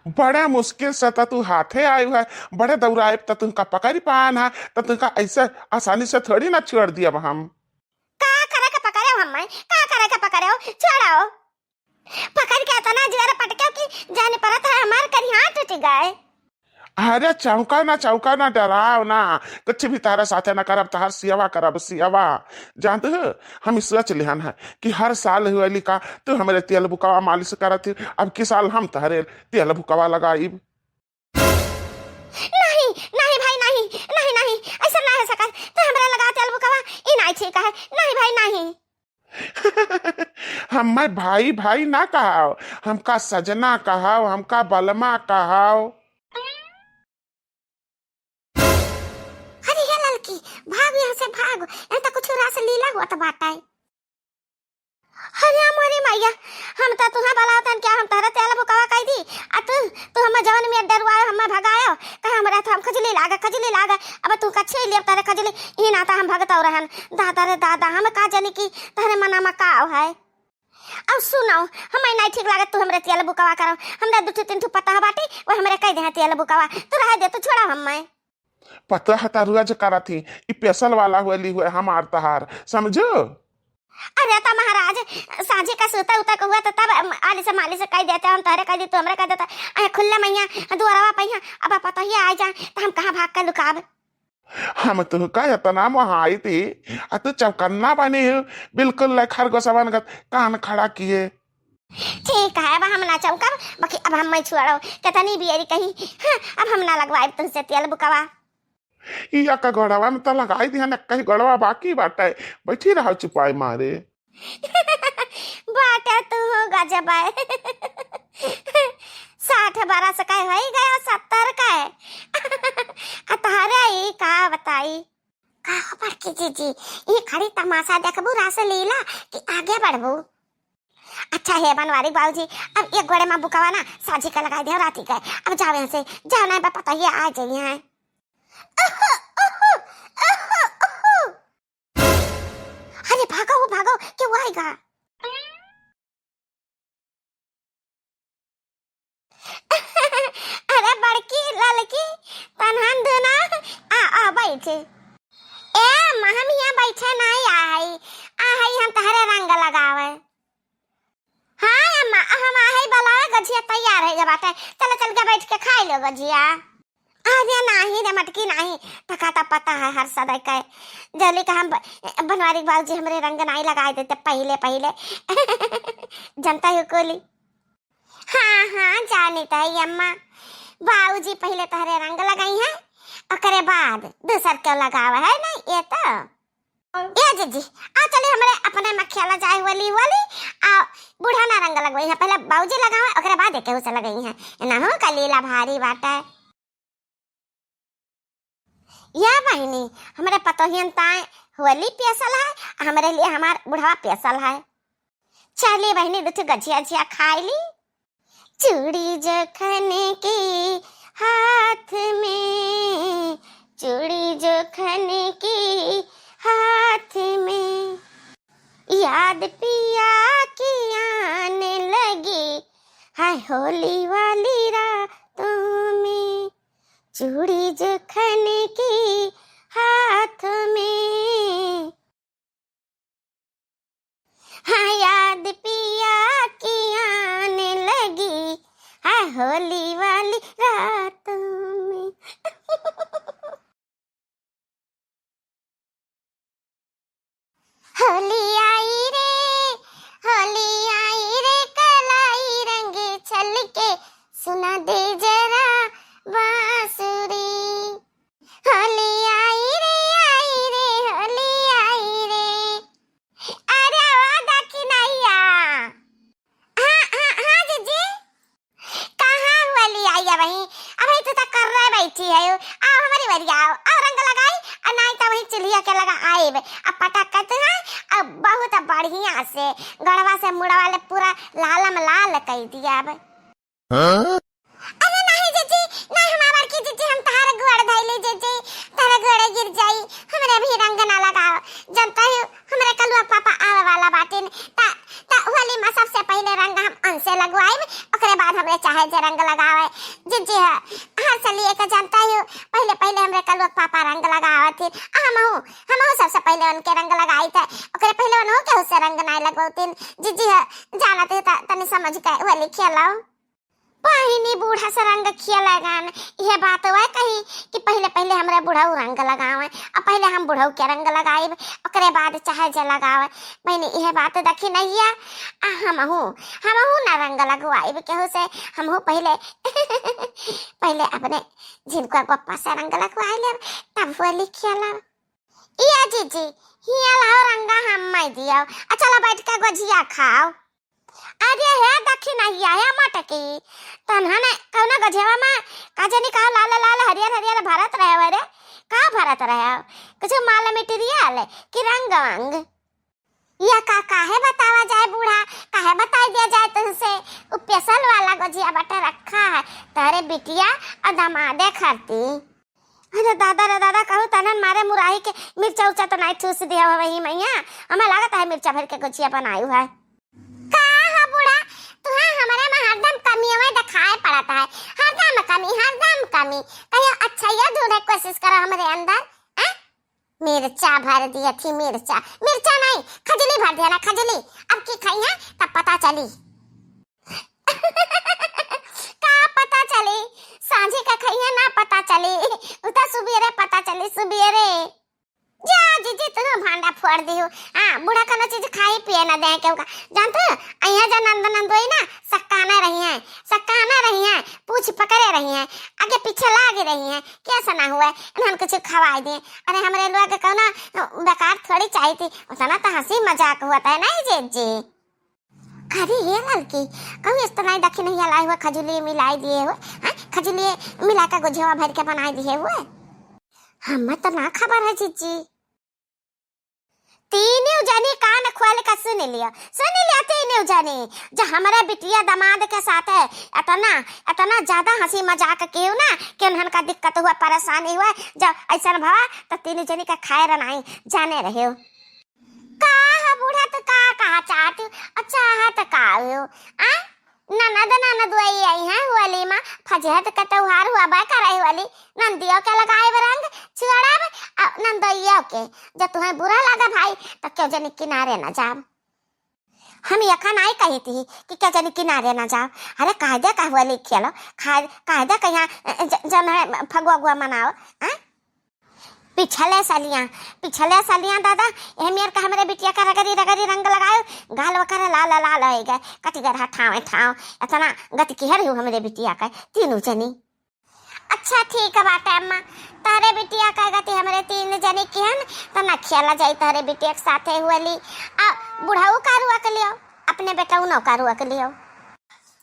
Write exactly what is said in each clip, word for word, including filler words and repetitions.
बड़े मुश्किल से त तू हाथे आयु है, बड़े दौड़ाइब त तुमका पकड़ पान है, त तुमका ऐसे आसानी से थोड़ी ना छोड़ दियब हम। का करे के पकड़े हो हम्मे? का करे के पकड़े हो? छोड़ो। पकड़ के इतना जोर पटके कि जाने परत है हमार करिहा टूट गए। अरे चौंका ना, चौंका ना, डराओ ना, कुछ भी तहरे साथे ना करब, तहर सियवा करब, सियवा। जानत हो, हम सोच लिहन है कि हर साल होली का तू हमरे तेल बुकवा मालिश करत ही, अब की साल हम तहरे तेल बुकवा लगाइब। नहीं, नहीं भाई, नहीं, नहीं, नहीं, ऐसा ना हो सकत। तू हमरा लगा तेल बुकवा, ई नहीं ठीक है। नहीं भाई, नहीं। हम्मे भाई, भाई ना कहाओ, हमका सजना कहाओ, हमका बलमा कहाओ। अरे हे ललकी, भाग यहाँ से भाग, यहाँ तो कुछ रासलीला होत बाटे। अरे मोरी मैया, हम तो तुहा बलावतन क्या, हम तहरे तेल बुकवा कई दी, आ तू, तू हम्मे जवन में डरवायो, हम्मे भगायो, कहे हमरा तो हम खजली लागे, खजली लागे, अब तू का छीन लियब तहरे खजली, ई ना तो हम भगतौ रहन। दादा रे दादा, हम का जानी कि तहरे मना में का है। अब सुनो, हम्मे नहीं ठीक लागत तू हमरे तेल बुकवा करो, हमरा दू ठो तीन ठो पतोह बाटी, वो हमरे कह दे हैं तेल बुकवा, तू रह दे, तू छोड़ा हम्मे। पतोह त रोज करत ही, ई special वाला होली हुए हमार तहार, समझो? अरे त महाराज, साँझी का सूता उता के हुआ त तब आलिस मालिस कह देते, हम तोहरे कह दी, तू हमरे कह देता, अहे खुल्ले मैया, दुआरवा पहिया, अब पतोहिया आ जाए, त हम कहाँ भाग के लुकाब? हम तुहका इतना मोहाई थी, आ तू चौकन्ना बनी हो, बिल्कुल ले खरगोशवन गत कान खड़ा किए। ठीक है, अब हम ना चौकब, बाकी अब हम मैं छोड़ो, कितनी बियरी कही, हाँ, अब हम ना लगवाइब तुमसे तेल बुकवा। इया का गोड़वा में तो लगाई दिहन, एक ही गोड़वा बाकी बाटे, बैठी रहो चुपाई मारे। बाटे तू हो गजब है। साठ बरस का होई गया, सत्तर का है। आ तहरे ई का बताई? का हो बड़की जीजी, ई खड़ी तमाशा देखबू रासलीला कि आगे बढ़बू? अच्छा हे बनवारी बाबूजी, अब एक गोड़े में बुकवा ना साझी का लगाई दे राती का। अब जाओ यहाँ से, जाओ ना बा पतोहिया आ जाइए हैं। अरे भागो हो भागो, क्यों आएगा? अरे बड़की ललकी तनहन धुना, आ, आ बैठे। ए अम्मा, हम यहाँ बैठे नहीं, आ हई, आ हई हम तहरे रंग लगावे। हाँ अम्मा, हम आ हई बोलावे, गझिया तैयार है जब बाटे, चलो चल के बैठ के खाई लो गझिया। अरे नाही रे मटकी नाही, तका त पता है हर सदा के। जल्दी का हम ब-, बनवारी बाबूजी हमरे रंग नाही लगाए देते पहिले पहिले। जनता हो कोली। हाँ, हाँ, जानी त है अम्मा। बाबूजी पहिले तहरे रंग लगाई है, ओकरे बाद दूसर के लगावा है ना, ये तो। ए जीजी, आ चली हमरे अपने में खेला जाए होली, होली, आ बूढ़ा ना रंग लगवई है, पहिले बाबूजी लगावे, ओकरे बाद एके उसे लगई है। एनहु का लीला भारी बाटे। या बहिनी, हमरे पतोहियन ताए होली special है, हमरे लिए हमार बुढ़वा special है। चली बहिनी, दू ठो गझिया झिया खाई ली। चूड़ी जो खन की हाथ में, चूड़ी जो खन की हाथ में, याद पिया की आने लगी, हाय होली वाली रातों में। चूड़ी जो खन की हाथ में, हाँ, याद पिया की आने लगी, हाँ, होली वाली रातों में। होली आई रे, होली आई रे, कलाई रंग छलके, सुना दे जरा बांसुरी। होली आई रे, आई रे, होली आई रे। अरे आवा दखिनैया। हाँ, हाँ, हाँ जीजी। कहाँ होली आई अबही? अबही तू तो कर रहे बैठी है। आओ हमरी वरिया आओ, आओ रंग लगाई, और नहीं तो वही चुल्हिया के लगा आइब। अब पटक के तू है, अब बहुत बढ़िया से गड़वा से मुड़वा ले पूरा लालम लाल कई दिया अब। हाँ? अरे नहीं जीजी, नहीं हमार बड़की जीजी, हम तहार गोड़ धइले जीजी, तहार गोड़े गिर जाई, हमरे अभी रंग ना लगाओ। जनता ही हमरे कलुआ पापा आवे वाला बाटिन, ता, ता होली में सबसे पहिले रंग हम उनसे लगवाइब, ओकरे के बाद हमरे चाहे जे रंग लगावे। जिज्जी ह, हर सलिए के जानता ही हो, पहिले पहिले हमरे कलुआ के पापा रंग लगावत ही, आ हमहू, हमहू सबसे पहिले उनके रंग लगाइत है, ओकरे पहिले उनहू केहू से रंग नाई लगवतिन। जिज्जी ह, जानत ही त तनी समझ के होली खेलाओ। पहिनी बूढ़ा से रंग खेलेगन, इहे बात वह कही कि पहिले पहिले हमरे बुढ़ऊ रंग लगावे, आ पहिले हम बुढ़ऊ के रंग लगाइब, ओकरे बाद चाहे जे लगावे। बहिनी, इहे बात देखी नहिया, आ हमहू, हमहू ना रंग लगवाइब केहू से, हमहू पहिले, पहिले अपने झिनकुआ पप्पा से रंग लगवाइ लेब, तब होली खेलब। इया जिज्जी, हिया लाओ रंगा, हम मइ दियो, आ चला बैठ के गोझिया खाओ। अरे हे दखिनहिया, हे मटकी, तन्हन कउनो गोझियावा मा का जनी का लाल लाल हरियर हरियर भरत रहे हो रे, का भरत रहे हो? कुछ माल मटेरियल कि रंग वंग? या का, काहे बतावा जाए बूढ़ा, काहे बताइ दिया जाए तुमसे? उ special वाला गोझिया बटे रखा है तोहरे बिटिया अउर दमादे खाती। अरे दादा रे दादा, कहूँ तनन मारे मुराही के मिर्चा उर्चा तो नाई ठूस दिया हो वही मैया। हमें लागत है मिर्चा भर के गोझिया बनायु है। का हो बूढ़ा, तुहे हमरे में हरदम कमियवे देखाए पड़त है, हरदम कमी, हरदम कमी। कहियो अच्छाइयो ढूंढे कोशिश करो हमरे अंदर, हैं? मिर्चा भर दिया थी, मिर्चा, मिर्चा नहीं, खजली भर दिया ना, खजली। अब की खाई है, तब पता चली। का पता चली? सांझी का खइया ना पता चली, उ तो सुबेरे पता चली, सुबेरे। जा जिज्जी, तू भांडा फोड़ दिहु। हाँ, बूढ़ा कउनो चीज खाई पिए ना दे केहू का। जानते हो, अइहाँ जो नंद नंदोई ना, सक्काना रही हैं, सक्काना रही हैं, पूछ पकड़े रही हैं, आगे पीछे लागे रही हैं, कैसा ना हुआ, इन्हन कुछ खवाई दिए। अरे हमरे लोग के कउनो बेकार थोड़ी चाहिए थी, उतना तो हंसी मजाक हुआ था, नहीं जिज्जी? अरे हे ललकी, कहूँ इस तरह दखिनहिया लाए हुए खजुली मिलाई दिए हुए, हाँ, खजुली मिला के गोझियावा भर के बनाई दिए हुए। हमें तो ना खबर है जिज्जी। तीनों जनी कान खोल के सुन लियो, सुन लियो तीनों जनी, जो हमरे बिटिया दमाद के साथ है, इतना, इतना ज्यादा हंसी मजाक कियो ना कि उन्हन का दिक्कत हुआ, परेशानी हुआ, जब ऐसा भवा तो तीनों जनी का खैर नाई जाने रहे हो। का है बूढ़ा, तो का कहा चाहत हो? अच्छा है तो का हो? आ? ननद ननदोई आई हैं होली मा, फजहत के त्योहार हुआ बा करे होली, नंदियो के लगाए रंग छुअड़ब, आ नंदोइयो के। जब तुम्हें बुरा लगा भाई, तो क्यों जनी किनारे ना जाब। हम यका नाई कही थी कि क्यों जनी किनारे ना जाब। अरे कायदे का होली खेलो, खा-, कायदे का यहाँ, अ, ज-, जन है फगुआ गुआ मनाओ, हैं? पिछले सलिया, पिछले सलिया दादा, एह मेर का हमरे बिटिया का रगरी रगरी रंग लगायो, गाल वकर लाल लाल होइ गए, कटि गए रहा ठावे ठाव, इतना गति किहर हो हमरे बिटिया का, तीनों जनी। अच्छा ठीक है बाटे अम्मा, तोहरे बिटिया का गति हमरे तीन जनी किहन, तो न खेला जाई तोहरे बिटिया के साथे होली, आ बुढ़ऊ का रुआ के लियो, अपने बेटऊ नौ का रुआ के लियो।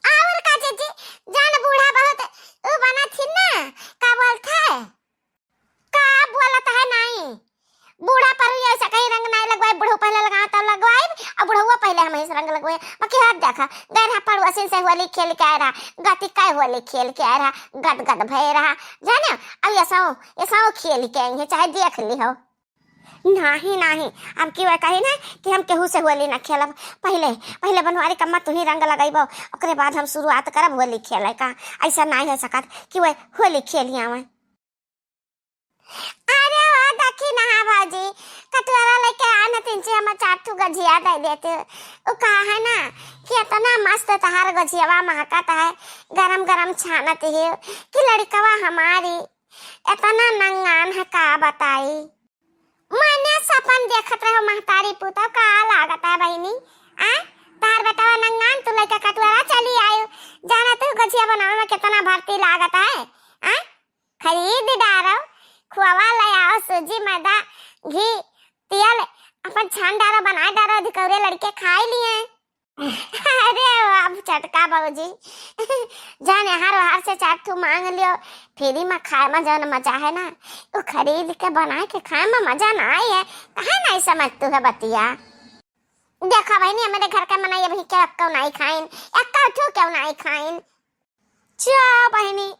और का जिज्जी, जान बूढ़ा बहुत उ बना थी ना, का बोलत है? का बोलत है नाई? बूढ़ा पर हुई ऐसा कहीं रंग नाई लगवाई, बुढ़ऊ पहले लगाओ तब लगवाई, और बुढ़ऊ पहले हम ऐसे रंग लगवाए। बाकी हाथ देखा, गए रहा पड़ोसिन से होली खेल के आए रहा, गति का होली खेल के आए रहा, गद गद भय रहा, जाने? अब ऐसा, ऐसा खेल के आई है, चाहे देख ली हो। नाही, नाही, अब की वह कही ना कि हम केहू से होली ना खेलब। पहले, पहले बनवारी कम्मा तुही रंग लगाइबो, ओकरे बाद हम शुरुआत करब होली खेले का। ऐसा नाही हो सकत कि वह होली खेली आवे। अरे ओ देखी ना भौजी, कटोरा लेके आ ना, तीन से हम चार ठू गझिया दे देते। उ कहा है ना कि इतना मस्त तहार गझियावा महकत है, गरम गरम छानत है कि लड़कवा हमारी इतना नंगान है, का बताई। मने सपन देखत रहो महतारी पुतौ, का लागत है बहिनी? आ? तार बेटवा नंगान, तू लइका कटुआरा चली आयो। जाना तू गझिया बनावे में कितना भर्ती लागत है? आ? खरीद डारो, खोवा ले आओ, सूजी, मैदा, घी, तेल, अपन छान डारो, बनाए डारो, अधिकौरे लड़के खाए लिए। अरे बाप, छोटका भौजी, जान यहाँ वहाँ से चार ठू मांग लियो, फ्री में खाए में जौन मजा है ना, वो खरीद के बनाए के खाए में मजा ना आई है। काहे नहीं समझतू है बतिया? देखा बहिनी, हमरे घर के मनई अभी के एक्को नहीं खाइन, एक्को ठू क्यों नहीं खाइन। जा बहिनी,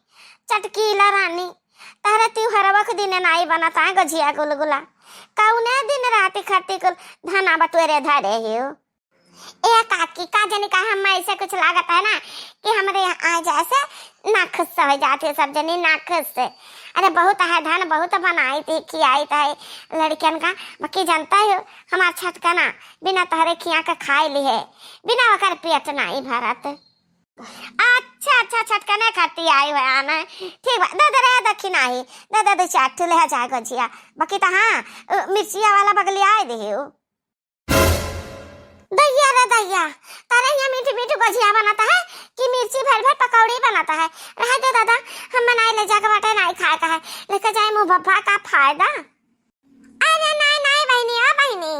चटकीला रानी, तहरे त्योहरवा के दिने नाई बनत है गझिया गुलगुला। कौने दिन रात खाती कुल धना बटोरे धरे हियो? ए काकी, का जानी का हम ऐसे कुछ लागत है ना कि हमरे यहाँ आ जाए से नाखुश हो जात है सब जनी, नाखुश से। अरे बहुत है धन, बहुत बनाइत है, खियाइत है लड़कियन का, बाकी जानत हो हमार छटकना बिना तोहरे खिया के खाए लिहे, बिना ओकर पेट नाई भरत। अच्छा, अच्छा, छटकने खाती आई हो आना। ठीक बा, दे दे रे दक्षिणा ही, दे दे, दो चार ठो ले जाए गोजिया। बाकी तो हाँ, उ, मिर्चिया वाला बगलिया आए दे हो। दैया रे दैया, तारे यहाँ मीठ मीठ गोजिया बनत है कि मिर्ची भर भर पकौड़ी बनत है? रहे दे दादा, हम बनाए ले जाके बाटे नाई खाए का है, लेके जाए मुँह भब्बा का फायदा। अरे नाई नाई बहिनी, ओ बहिनी,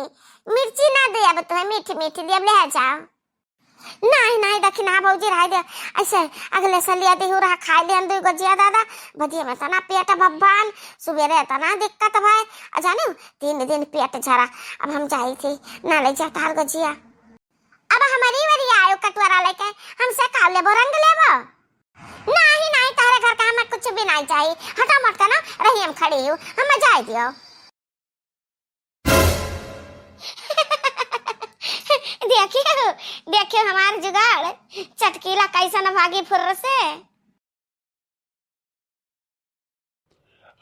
मिर्ची ना दे अब तुम्हें, मीठ मीठ दे, अब ले जाओ। नाई नाई दक्षिणा भौजी रहे दे, ऐसे अगले से लिया देहू रहा खाए लियन दुई गोजिया दादा, बदिया में तना पेट भब्बान, सुबेरे तना दिक्कत भाई, आ जाने तीन दिन पेट झरा। अब हम जाई थी, ना ले जा तार गोजिया। अब हमारी बारी आयो कटोरा लेके, हमसे का लेबो, रंग लेबो? नाही, नाही, तहरे घर का हमें कुछ भी नाही चाहिए। हटा मत करना, रही हम खड़ी हूँ, हमें जाए दियो। देखियो, देखियो हमार जुगाड़, चटकीला कैसन भागी फुर्र से।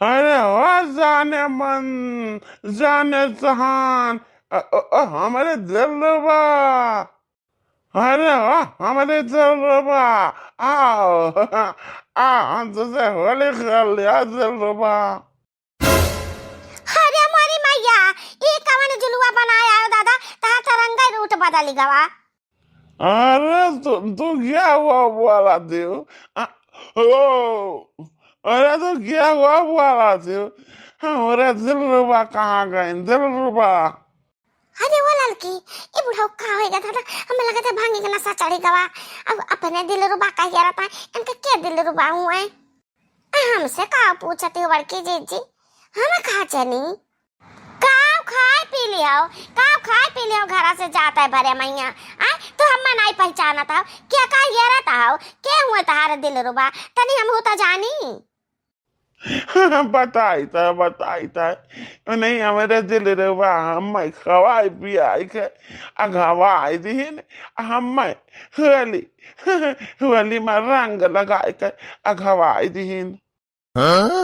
अरे ओ जाने मन, जाने जहान, अ, अ, अ, हमरे दिलरुबा। अरे ओ हमरे दिलरुबा, आओ, आ, हम तुझसे होली खेल लिया दिलरुबा। अरे मोरी मैया, ई कवन जुलुआ बनाए आयो दादा, तहार तरंगा रूट बदली गवा। अरे तू, तू क्या हुआ बोला दियो? आ, ओ, अरे तू क्या हुआ बोला दियो? हमरे दिलरुबा कहाँ गए? दिलरुबा। अरे वो ललकी, ई बुढ़ऊ का होइगा दादा? हमें लगत है भांगे के नशा चढ़ी गवा। अब अपने दिलरुबा का हेरत है, इनका के दिलरुबा हुए? आ, हमसे का पूछती हो बड़की जीजी? हम का जानी? का खाए पी लियो, का खाए पी लियो घरा से जात है भरे मैया? आ, तू हम्मा नाई पहचानत हो, के का हेरत हो, के हुए तहार दिलरुबा? तनी हम हो तो जानी। बताई त, बताई त। नहीं, हमरे दिलरुबा हम्मे खवाई पियाई के अघवाई दिहिन, हम्मे होली, होली में रंग लगाई के अघवाई दिहिन। हाँ?